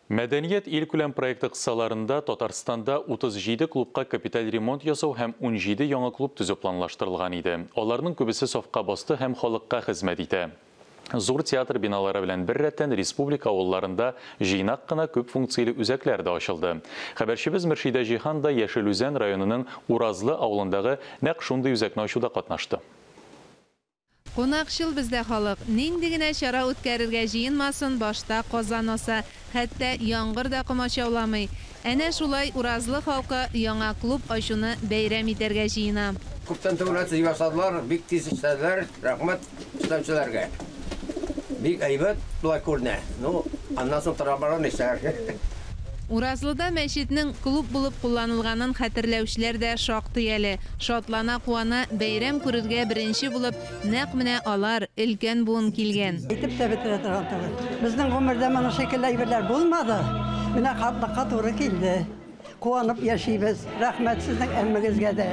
Мәдәният илкүләм проекты кысаларында Татарстанда 37 клубка капиталь ремонт ясау һәм 17 яңа клуб төзү планлаштырылган иде. Аларның күбесе сафка басты һәм халыкка хезмәт итә. Зур театр биналары белән беррәттән республика авылларында җыйнак кына күп функцияле үзәкләр дә ачылды. Хәбәрчебез Мөршидә Җиһан да Яшел Үзән районының Уразлы авылындагы нәкъ шундый үзәкне ачуда катнашты. Кунакчыл бездә халык. Нинди генә чара үткәрергә җыенмасын, башта казан аса. Хәтта яңгыр да комачауламый. Әнә шулай Уразлы халкы яңа клуб ачуны бәйрәм итәргә җыена. Күптән түгел төзи башладылар, бик тиз эшләделәр, рәхмәт эшләүчеләргә. Бик әйбәт болай күренә. Ну, аннан соң тора-бара нишләр. Уразлыда мәчетнең клуб булып кулланылганын хәтерләүчеләр дә шактый әле. Шатлана-куана бәйрәм күрергә беренче булып нәкъ менә алар, өлкән буын килгән. Әйтеп тә бетерә торган түгел. Безнең гомердә моның шикелле әйберләр булмады. Менә картлыкка туры килде. Куанып яшибез. Рәхмәт сезнең әммегезгә дә.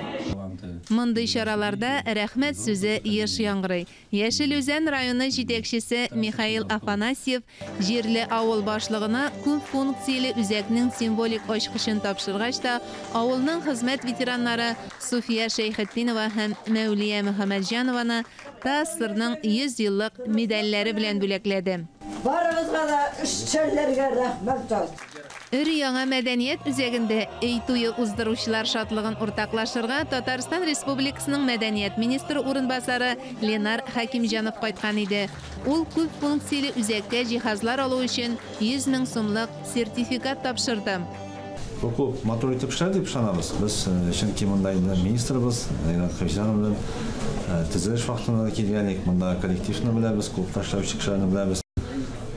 Мондый чараларда рәхмәт сүзе еш яңгырый. Яшел Үзән районы җитәкчесе Михаил Афанасьев җирле авыл башлыгына күп функцияле үзәкнең символик ачкычын тапшыргач та, авылның хезмәт ветераннары Суфия Шәйхетдинова һәм Мәүлия Мөхәммәтҗанованы ТАССРның 100 еллык медальләре белән бүләкләде. Барыгызга да эшчәннәргә рәхмәт. Өр-яңа мәдәният үзәгендә өй туе уздыручылар шатлыгын уртаклашырга Татарстан Республикасының мәдәният министры урынбасары Ленар Хәкимҗанов кайткан иде. Ул күп функцияле үзәккә җиһазлар алу өчен 100 мең сумлык сертификат тапшырды. Бу клуб матур итеп эшләр дип ышанабыз. Без, чөнки монда инде министрыбыз Ринат Хәбиҗанов белән төзелеш вакытында да килгән идек. Монда коллективны беләбез, клубта эшләүче кешеләрне беләбез.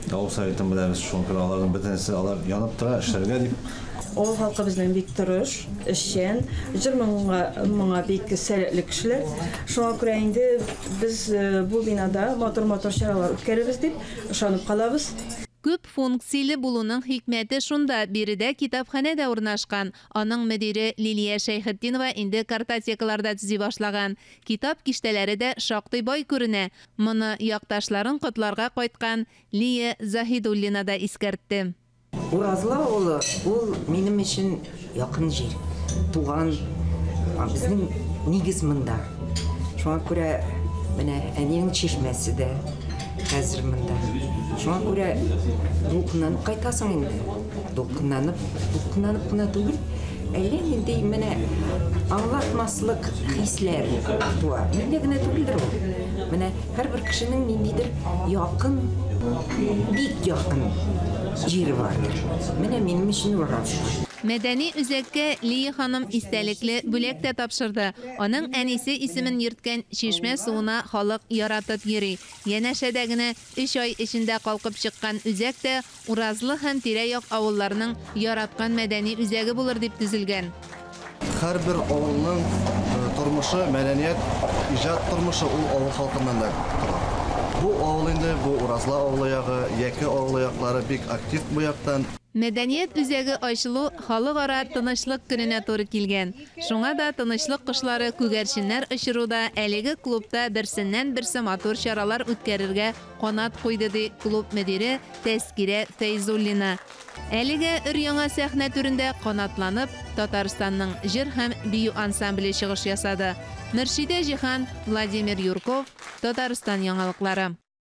Авыл советын беләбез, шуңа күрә аларның бөтенесе алар янып тора эшләргә дип. Авыл халкы безнең бик тырыш, эшчән, җыр-моңга моңа бик сәләтле кешеләр. Шуңа күрә инде без бу бинада матур-матур чаралар үткәрербез дип ышанып калабыз. Күп функцияле булуның хикмәте шунда, биредә китапханә дә урнашкан. Аның мөдире Лилия Шәйхетдинова инде картотекалар да төзи башлаган. Китап киштәләре дә шактый бай күренә. Моны якташларын котларга кайткан Лия Заһидуллина да искәртте. Уразлы авылы ул минем өчен якын җир, туган, безнең нигез монда. Шуңа күрә менә әнинең чишмәсе дә хәзер монда. Шуңа күрә дулкынланып кайтасың инде. Дулкынланып, дулкынланып кына түгел, әллә нинди менә аңлатмаслык хисләр туа. Миндә генә түгелдер ул. Менә һәрбер кешенең ниндидер якын, бик якын җире бардыр. Менә минем өчен Уразлы. Мәдәни үзәккә Лия ханым истәлекле бүләк тә тапшырды. Аның әнисе исемен йөрткән чишмә суына халык яратып йөри. Янәшәдә генә өч ай эчендә калкып чыккан үзәк тә Уразлы һәм тирә-як авылларның яраткан мәдәни үзәге булыр дип төзелгән. Һәрбер авылның тормышы, мәдәният, иҗат тормышы ул авыл халкыннан да тора. Бу авыл инде, бу Уразлы авылы ягы, Яке авылы яклары бик актив бу яктан. Мәдәният үзәге ачылу Халыкара тынычлык көненә туры килгән. Шуңа да тынычлык кошлары күгәрченнәр очыруда әлеге клубта берсеннән-берсе матур чаралар үткәрергә канат куйды, ди клуб мөдире Тәскирә Фәйзуллина. Әлегә өр-яңа сәхнә түрендә канатланып, Татарстанның җыр һәм бию ансамбле чыгыш ясады. Мөршидә Җиһан, Владимир Юрков, Татарстан яңалыклары.